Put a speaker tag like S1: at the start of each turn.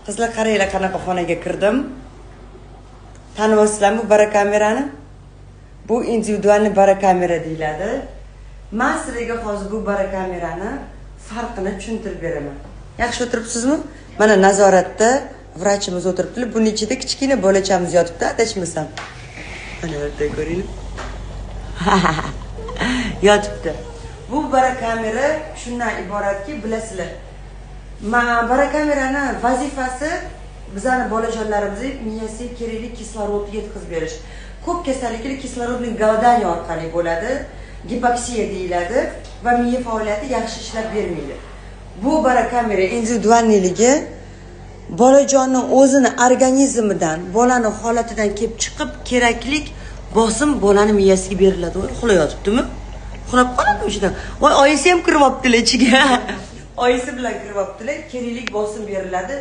S1: Qizlar, qaranglar, qanaqa xonaga kirdim. Tanivyapsizlarmi barokamerani? Bu индивидуальный барокамера deyiladi. Man sizlarga hozir bu barokamerani farqini tushuntirib beraman. Yaxshi o'tiribsizmi? Mana, nazoratda vrachimiz o'tiribdilar. Buni ichida kichkina bolachamiz yotibdi, adashmasam. Mana bu yerda ko'ringlar. Yotibdi. Bu barokamera shundan iboratki, bilasizlar, barokamerani vazifasi bizani bolajonlarimizni miyasiga kerakli kislorodni yetkazib berish. Ko'p kasalliklar кислородный голодание orqali bo'ladi, gipoksiya deyiladi va miya faoliyati yaxshi ishlab bermaydi. Bu barokamera индивидуальный ligi bolajonni o'zini organizmidan, bolani holatidan kelib chiqib, kerakli bosim bolani miyasiga beriladi. Voy, uxlayotibdimi? Uxlab qoladimi shundan? Voy, oyisi ham kirib olibdilar ichiga. Oyisi bilan kirib olibdilar, kerakli bosim beriladi.